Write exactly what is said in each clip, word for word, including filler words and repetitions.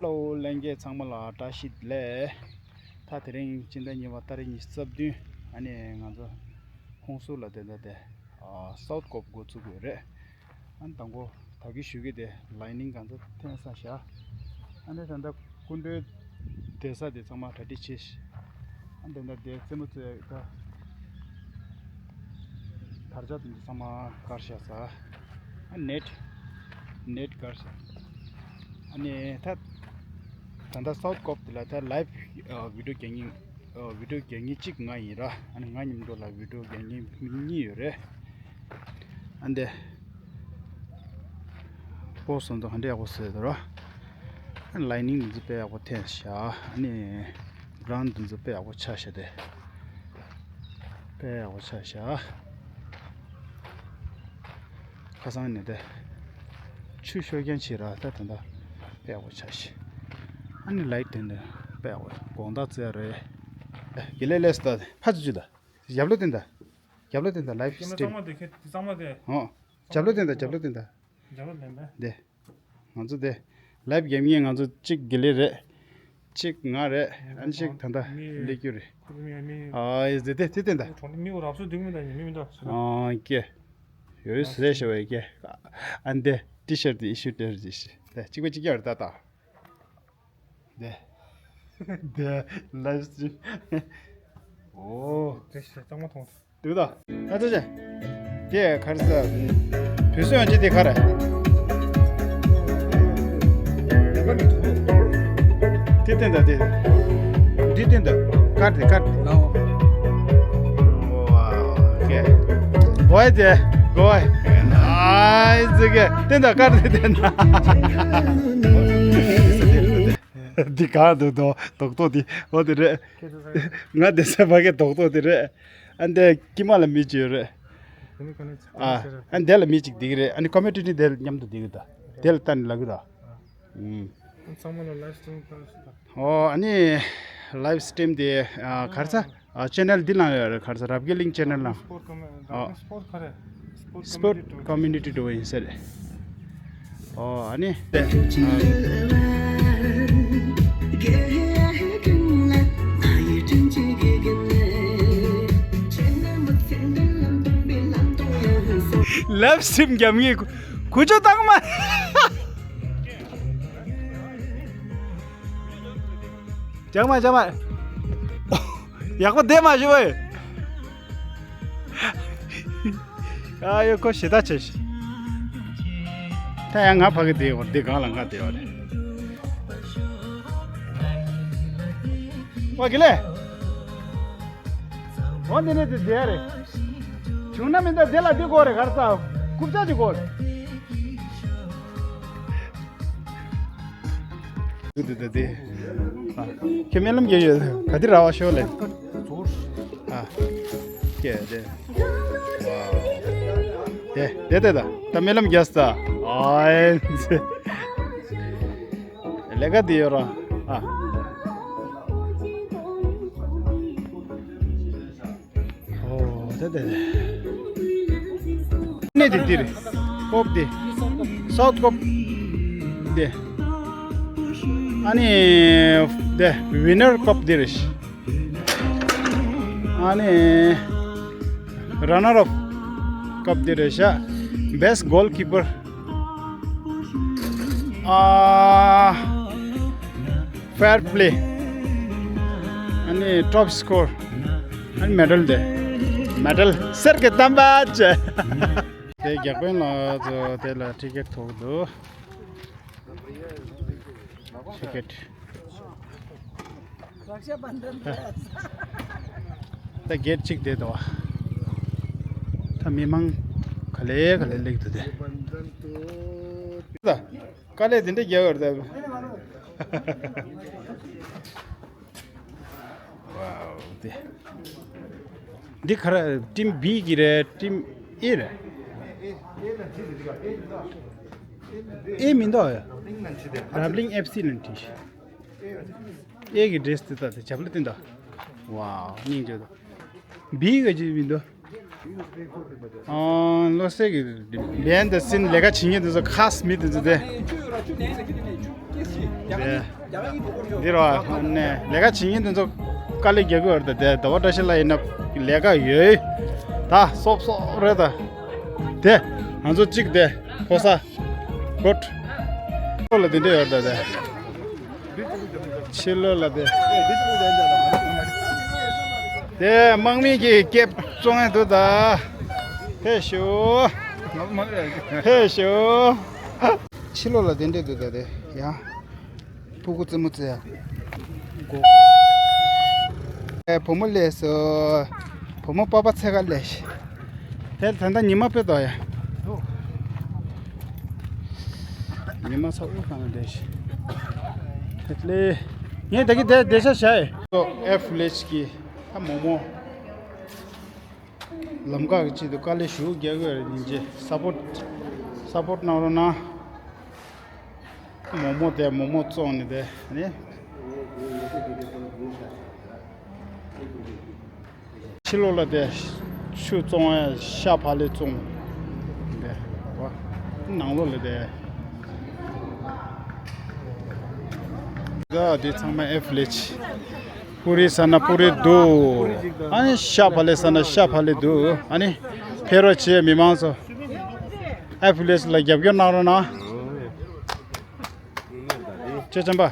ཧེ་ལོ་ལྷན་རྒྱས་ཚང་མ་ལ་བཀྲ་ཤིས་བདེ་ལེགས། ད་དེ་རིང་སྤྱི་ཟླ་གཉིས་པ་ཏ་རིག་ཉི་ཤུ་རྩ་བདུན། ཨ་ནི་ང་ཚོ་ཧོང་སུར་ལ་དེ་འདྲ་དེ་སའུཐ་ཀོབ་འགོ་བཙུགས་དགོས་རེད། ཨ་ནི་དང་པོ་ད་གིན་ཞུ་གི་དེ་ལའི་ནིང་གང་ཚ་འཐེན་ས་བཞག་ཨ་ནི་ད་ལྟ་སྐུ་མགྲོན་བསྡད་ས་དེ་ཚང་མ་གྲ་སྒྲིག་བྱས་ཤག་ཨ་ནི་ད་ལྟ་དེ་རྩེད་མོ་རྩེ་ད་དར་ཆ་དེ་ཚོ་ཚང་མ་བཀར་བཞག་ས། ཨ་ནེཊ་ནེཊ་བཀར་བཞག་ཨ་ནི་ད་ད་ལྟ་སའུཐ་ཀོབ་དེ་ལ་ད་ལའིབ་བི་ཌིའོ་རྒྱག་མཁན་བི་ཌིའོ་རྒྱག་མཁན་གཅིག་ང་ཡིན་ར། ཨ་ནི་ང་མཉམ་དུ་ལ་བི་ཌིའོ་རྒྱག་མཁན་མི་གཉིས་ཡོད་རེད། ཨ་འདི་པོ་སོང་དུ་ག་འདྲ་ཡག་པོ་བཟོས་འདུག་ར། ཨ་ནི་ལའི་ནིང་འདི་ཚོ་དཔེ་ཡག་པོ་འཐེན་བཞག་ཨ་ནི་གྷ་རའུན་ཌི་འདི་ཚོ་དཔེ་ཡག་པོ་ཆགས་བཞག་སྟེ། དཔེ་ཡག་པོ་ཆགས་བཞག་ཁ་སང་ནས་དེ་ཆུ་ཤོར་མཁན་བྱས་ར། ད་ད་ལྟ་དཔེ་ཡག་པོ་ཆགས་ཤག་ཨ་ནི་ལའིཊ་དེ་འདྲ་དཔེ་ཡག་པོ་དགོང་དག་རྩེ་རེད། ཨེ་དགེ་ལེགས་ལེགས་སུ་ད་ཕ་ཚུ་ཅུ་ད་རྒྱབ་ལོ་དེ་འདྲ་རྒྱབ་ལོ་དེ་འདྲ་ལའིབ་ཀེ་མ་ར་སི་ཊིམ་གཙང་མ་དེ་ཁྱེད་གཙང་མ་དེ་ཨོ་རྒྱབ་ལོ་དེ་འདྲ་རྒྱབ་ལོ་དེ་འདྲ་རྒྱབ་ལོ་ལེན་པས་དེ། ང་ཚོ་དེ་ལའིབ་རྒྱབ་མཁན་ང་ཚོ་གཅིག་དགེ་ལེགས་རེད། གཅིག་ང་རེད། ཨ་ནི་གཅིག་ད་ལྟ་མི་སླེབས་རྒྱུ་རེད། ཁུ་མི་མི་ཨ་ཡེ་དེ་དེ་དེ་དེ་འདྲ། གྲོང་མི་རབ་སུ་དུང་མི་ད་ཡིན་མི་མི་འདུག་ཨ་ཀེ། ཡོད་ཟེར་ཞེས་པའི་ཀེ། ཨ་འདི་ཊི་ཤར་ཊི་ཨི་ཤུ་སྟེར་ཅིག་ཤི། དེ་གཅིག་པ་གཅིག་རྐྱང་རེད་ད་ད། དེ་དེ་ལའིབ་སི་ཊིམ་ཨོ། དེ་ཤ་གཙང་མ་མཐོང་། འདུག་ད། ཨ་ཙི་ཅེ། དེ་ག་རེ་ཟ། བུ་སོ་ཡང་ཅི་དེ་ག་རེ། དེ་བསྟན་ད་དེ། འདི་བསྟན་ད། དཀར་དེ་དཀར་དེ། ཨོ། ཝའོ། ཀེ། གོ་ཨེ་དེ། གོ་ཨེ། ཨའི་ཙི་ཀེ། བསྟན་ད་དཀར་དེ་བསྟན་ད། འདི་གང་འདུག་དོ་རྡོག་རྡོག་འདི་འོ་དེ་རེད། ང་བསྡད་ས་ཕ་གི་རྡོག་རྡོག་དེ་རེད། ཨ་འདི་དཀྱིལ་མ་ལ་མི་གཅིག་ཡོད་རེད། དེ་ནི་ག་ནས་ཨ་ཨ་འདི་ལ་མི་གཅིག་བསྡད་ཀྱི་རེད། ཨ་ནི་ཀོ་མེ་ཌི་དེ་མཉམ་དུ་བསྡད་ཀྱི་ད། དེ་ལ་ལྟ་ནས་ལབ་ཀྱི་ད། ཨུམ། ཚང་མ་ལ་ལའིབ་སི་ཊིམ་བཏང་ཞིག་ད། ཨོ་ཨ་ནི་ལའིབ་སི་ཊིམ་དེ་ཨ་ག་རེ་ཟ། ཨ་ཆེ་ནལ་འདི་ནང་ཡོད་རེད། ག་རེ་ཟ། རབ་རྒྱས་གླིང་ཆེ་ནལ་ནང་། སྤོར་ཀོ་མེ་ཨ་སྤོར་ཀ་རེ། སྤོར་ཀོ་མེ་ཌི་ཊི་ཊི་ཝི་ཡིན་ཟེར། ཨོ་ཨ་ནི། ལའིབ་སི་ཊིམ་རྒྱབ་ངེས་གུ་ཆོ་བཏང་མ། ཅང་མ་ཅང་མ། ཡག་པོ་བསྡད་མ་བཞུ་བས། ཨ་ཡོ་ཁོ་ཞེ་ད་ཆེ་ཤི། ད་ཡང་ང་ཕ་གི་བསྡད་ཡོད་རེད། འདི་གང་ལ་ང་བསྡད་ཡོད་རེད། ཨོ་དགེ་ལེགས། འོ་འདི་ནས་དེ་བསྡད་ཡ་རེད། བྱུང་ན་མི་འདུག་དེ་ལ་འདི་དགོས་རེད། གར་ས་རྐུབ་ཆ་ཅིག་དགོས་རེད། དེ་དེ་དེ། ཨ། ཁྱེད་སྨོན་ལམ་རྒྱག་ཡོད། ག་དེ་ར་བ་ཤོག་ལེ། ཨ། ཀྱེ་དེ། ཝའོ། དེ་དེ་དེ་ད། ད་སྨོན་ལམ་རྒྱག་ས། ཨའི། ལས་ཀ་དེ་ཡོད་ར། ཨ། ཨོ་དེ་དེ་དེ། ནས་དེ་འདིར། ཀོབ་དེ། སའུཐ་ཀོབ་དེ། ཨ་ནི་དེ་ཝི་ནར་ཀོབ་དེ་རེད། ཨ་ནི་ར་ནར་ཨབ་ཀོབ་དེ་རེད་ཤག་བེ་སི་ཊི་གོལ་ཀི་པར། ཨ། ཕེར་པི་ལེ། ཨ་ནི་ཊོབ་སི་ཀོར། ཨ་ནི་མེ་ཌལ་དེ། མེ་ཌལ་གསེར་གྱི་ཐམ་པ་བཅས། དེ་རྒྱག་པའི་ལ་ཚོ་དེ་ལ་ཊི་ཀེ་ཊི་ཐོགས་འདུག་ཊི་ཀེ་ཊི། ད་གེ་ཊི་གཅིག་དེ་འདུག་བ། ད་མི་མང་ག་ལེ་ག་ལེ་སླེབས་འདུག་དེ། ད། དཀའ་ལས་དེ་འདྲ་རྒྱག་ཡོད་རེད་ད། ཝའོ་དེ། འདི་ག་རེ་ཊིམ་བི་གི་རེད། ཊིམ་ཨེ་རེད། ཨེ་མི་འདུག་ཡ། རབ་གླིང་ཨེཕ་སི་ལ་བྲིས། ཨེ་གི་ཌི་རེ་སི་དེ་ད་དེ་ཞབས་ལ་བསྟན་ད། ཝའོ་སྙིང་རྗེ་ད། བི་ག་ཅི་མི་འདུག་ཨ། བློ་གསལ་གྱི་བན་དེ་སིན་ལས་ཀ་བྱེད་མཁན་དེ་ཚོ་ཁ་སྨི་དེ་ཚོ་དེ། འདི་རོ་ནས་ལས་ཀ་བྱེད་མཁན་དེ་ཚོ་དཀའ་ལས་རྒྱག་གི་ཡོད་རེད། ད་དེ་ཟླ་བ་བཀྲ་ཤིས་ལགས་ཡིན་ན་ལས་ཀ་ཡོད་ད་སོབ་སོབ་རེད། ད་དེ་ང་ཚོ་གཅིག་དེ་ཕོ་ས་གོ་ལ་དེ་འདྲ་ཡོད་རེད། ད་དེ་ཕྱི་ལོགས་ལ་དེ་དེ་དམག་མི་གི་སྐེ་བཙོང་ཡ་འདུག་ད་ཕེབས་ཤོག་ཕེབས་ཤོག་ཕྱི་ལོགས་ལ་དེ་འདྲ་འདུག་ད་དེ་ཡ། ཕྲུ་གུ་རྩེད་མོ་རྩེ་ཡ། ཨེ་བུ་མོ་སླེབས་སོང་། བུ་མོ་པ་ཕ་འཚོལ་ག་སླེབས་ཤག་དེ་ད་ལྟ་ཉི་མ་དཔེ་ལྟོགས་ཡ། ཉི་མ་ཚ་དབུགས་གང་ལ་བསྡད་ཤག་དེ་ལས་ངས་ད་གི་དེ་བསྡད་ཤག་བྱ་ཡི། ཨེ་ཕུ་ལེ་ཅི་གི་ཨ་མོག་མོག་ལམ་ཁ་གི་ཆེད་དུ་དཀའ་ལས་ཞེ་པོ་རྒྱག་གི་ཡོད་རེད། སྙིང་རྗེ། སཔོར་ཊི་སཔོར་ཊི་གནང་རོགས་གནང་། མོག་མོག་དེ་མོག་མོག་བཙོང་ནས་དེ་ནི། ཕྱི་ལོགས་ལ་དེ་ཆུ་བཙོང་ཡ་ཤ་ཕ་ལེ་བཙོང་། དེ་བ་ནང་ལོགས་ལ་དེ། ད་དེ་ཚང་མ་ཨེ་ཕུ་ལེ་ཅི། པུ་རི་ཟ་ན་པུ་རི་འདུག་ཨ་ནི་ཤ་ཕ་ལེ་ཟ་ན་ཤ་ཕ་ལེ་འདུག་ཨ་ནི་ཕེབས་རོགས་བྱེད། མི་མང་ཚོ་ཨེ་ཕུ་ལེ་ཅི་ལ་རྒྱབ་སྐྱོར་གནང་རོགས་གནང་། ཅེ་ཅམ་པ།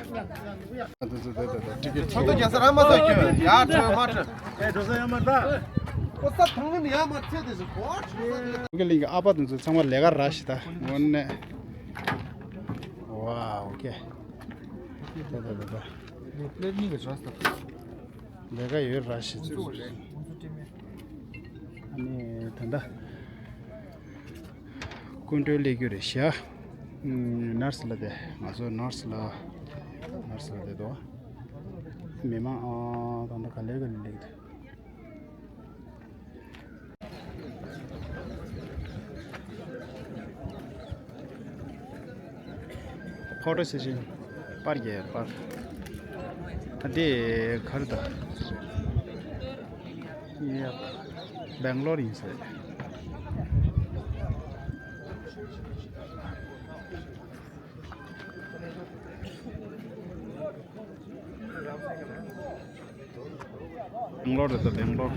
ཚོགས་འདུ་རྒྱལ་ས་ར་མ་ས་ཁྱོད་ཡར་ཁྲོད་མ་ཁྲོད། ཨེ་འགྲོ་ས་ཡོད་མ་རེད་ད། ཀུན་མཁྱེན་གླིང་གི་ཨ་ཕ་དེ་ཚོ་ཚང་མ་ལས་ཀ་ར་ཞིག་ད་དངོས་གནས། ཝའོ་ཨོ་ཀེ། ད་ད་ད་ད། ལས་ཀ་ཡོད་ར་ཞིག་ཚུགས་རེད། ཨ་ནི་ད་ལྟ་སྐུ་མགྲོན་སླེབས་རྒྱུ་རེད་ཤག་ནར་སི་ལ་དེ་ང་ཚོ་ནར་སི་ལ་ནར་སི་ལ་དེ་དོ། མི་མང་ཨ་ད་ལྟ་ག་ལེ་ག་ལེ་སླེབས་འདུག་ཕོ་ཊོ་སེ་ཤན་པར་རྒྱག་པར། ད་འདི་ག་རེ་ད། ཡ། སྦེང་ལོར་ཡིན་ཟེར། སྦེང་ལོར་རེད་ད། སྦེང་ལོར།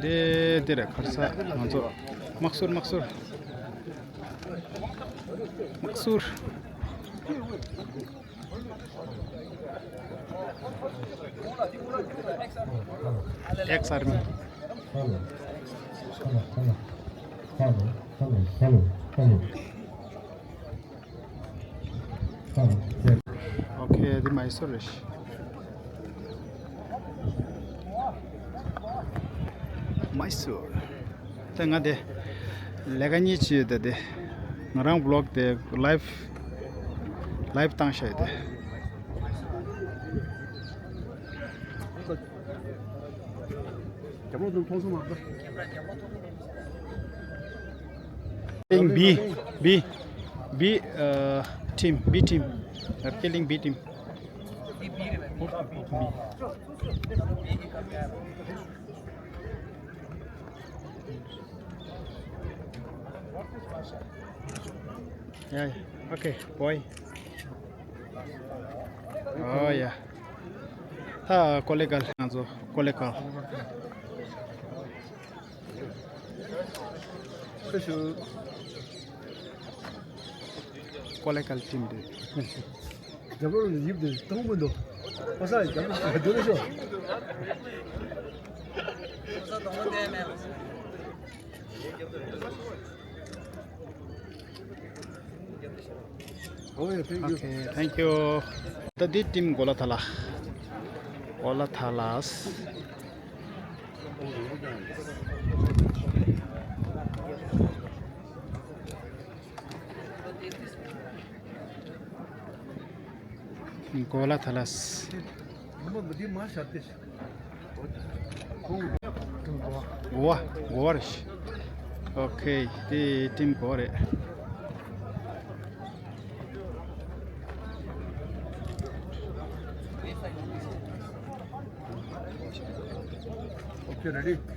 འདི་འདི་རེད། ཁར་ས་ང་ཚོ་དམག་ཟུར་དམག་ཟུར་དམག་ཟུར། Ex army. Okay, འདི་མའི་སོར་རེད། མའི་སོར། ད་ང་དེ་ལས་ཀ་གཉིས་བྱས་ཡོད། ད་དེ་ང་རང་བི་ལོག་དེ་ལའིབ་ལའིབ་བཏང་བཞག་ཡོད་དེ། རྒྱབ་ལོགས་དུ་མཐོང་སོང་མ་གཏོགས། Killing B, B, B, uh, team, B team. They're killing B team. Yeah, yeah. Okay, boy. Oh, yeah. ད་ཀོ་ལེ་གལ། ང་ཚོ་ཀོ་ལེ་གལ། ཀོ་ལེ་གལ་ཊིམ་རེད། རྒྱབ་ལོགས་ལ་ཡིབ་དེ་གཏོང་མི་འདུག་ཨོ་ས་རྒྱབ་ལོགས་སུ་སྡོད་ཤོག Okay, thank you. ད་འདི་ཊིམ་གོ་ལ་ཐ་ལ། གོ་ལ་ཐ་ལ། གོ་ལ་ཐ་ལ། གོ་བ། གོ་བ་རེད། ཨོ་ཁེ། དེ་ཊིམ་གོ་བ་རེད། གོ་བ།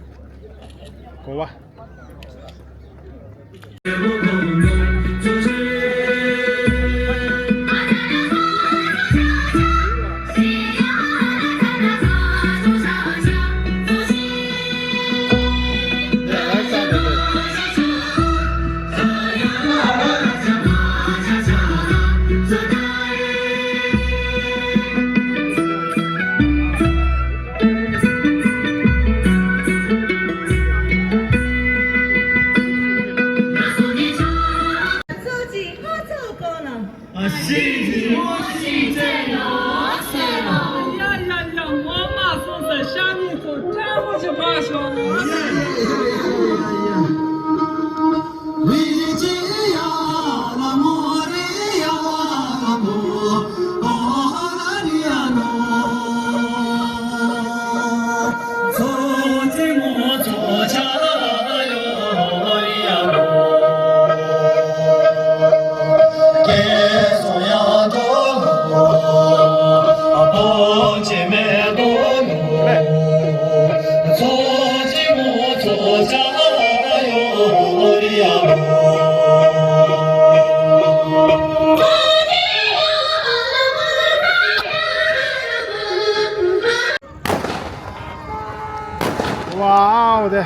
Wow, the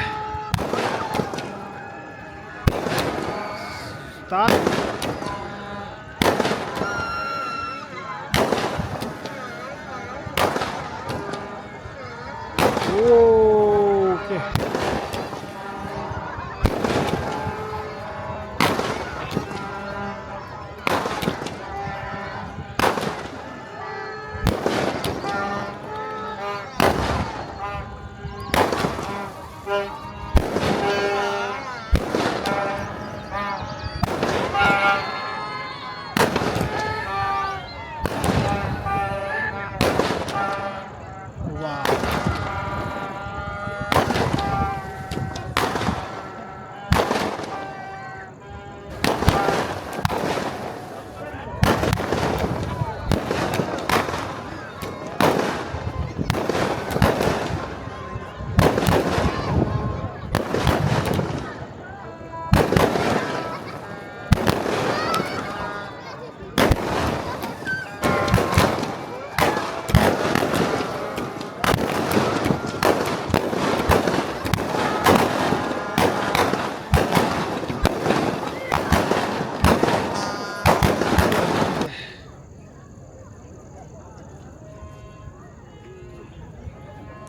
start. Okay.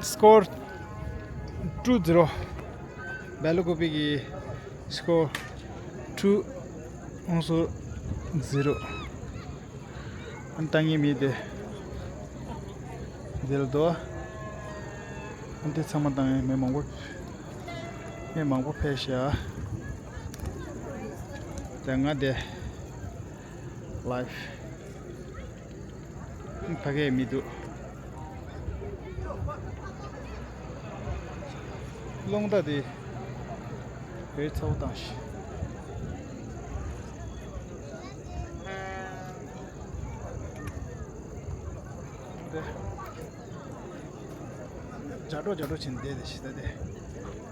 Score two zero. བེ་ལ་ཀོ་པི་གི་score two also zero. ཨན་ཏང་ངི་མི་དེ་འདིར་དོ། ཨན་ཏི་ཚང་མ་ཏང་ངི་མི་མང་པོ། མི་མང་པོ་ཕེབས་ཤག་དེ་ང་དེ་live། ཕ་གིའི་མི་འདུག་རླུང་རྟ་དེ་བོད་ཚ་བོ་བཏང་ཤི། དེ་ཇ་ཏྲོ་ཇ་ཏྲོ་ཕྱིན་བསྡད་དེ་ཤི་ད་དེ།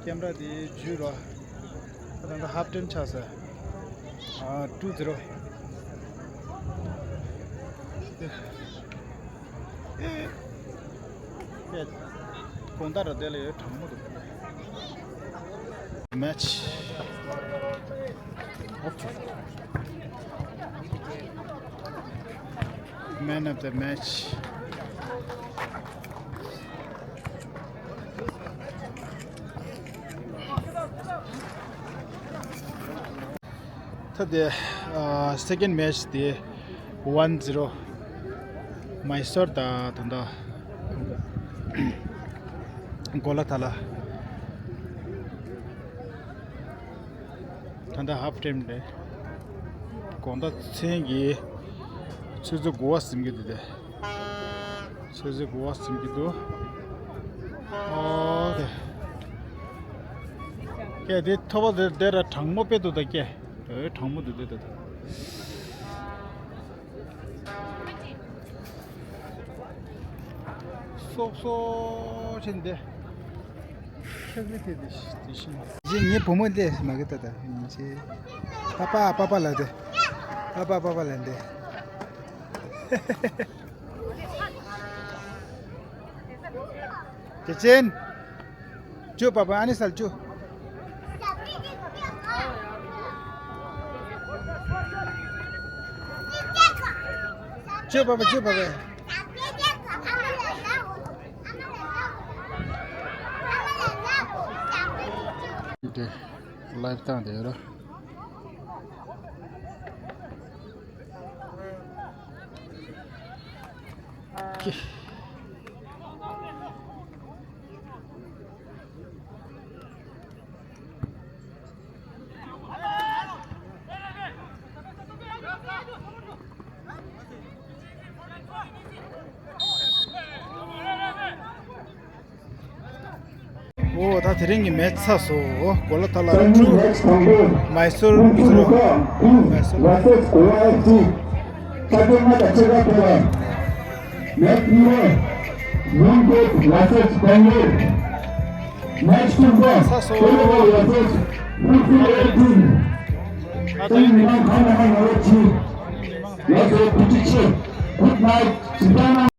ཀེམ་ར་དེ་འཇུས་རོ། ད་ལྟ་half time ཆགས་ཟེར། ཨ། two zero། དེ། དེ། དགོང་དག་ར་དེ་ལ་ཡོད་གྲང་མོ་འདུག Match. Man of the match. ད་དེ་ཨ་second match དེ་one zero མའི་སོར་དང་ད་ལྟ་གོ་ལ་ཐ་ལ། ད་ལྟ་half time རེད། དགོང་དག་མཚན་གྱི་ཆུ་ཚོད་དགུ་པ་ཟིན་གྱི་འདུག་དེ། ཆུ་ཚོད་དགུ་པ་ཟིན་གྱི་འདུག་ཨོ་དེ། ཀྱེ་དེ་ཐོ་བ་དེ་དེ་ར་གྲང་མོ་དཔེ་འདུག་ད་ཀྱེ། ཨེ་གྲང་མོ་འདུག་དེ་ད་ད། སོག་སོག་ཕྱིན་ཏེ། ཁྱག་རི་དེ་དེ་ཤི་དེ་ཤི་མ། རྗེས་ངའི་བུ་མོ་ལས་མ་གི་ད་ད་ཡིན་ཆེ། པ་པ་པ་པ་ལ་དེ། པ་པ་པ་པ་ལ་འདི། དེ་ཅན། ཅུ་པ་པ་ཨ་ནི་སལ་ཅུ། ཅུ་པ་པ་ཅུ་པ་པ། དེ་ལའིབ་བཏང་དེ་ར། ཨོ་ད་དེ་རིང་གི་མེ་ཚ་སོ་གོ་ལ་ཐ་ལ་ཀྲུ་མའི་སོར་ཟེར་རོ། མའི་སོར། Next football, ཚ་སོ། Good night.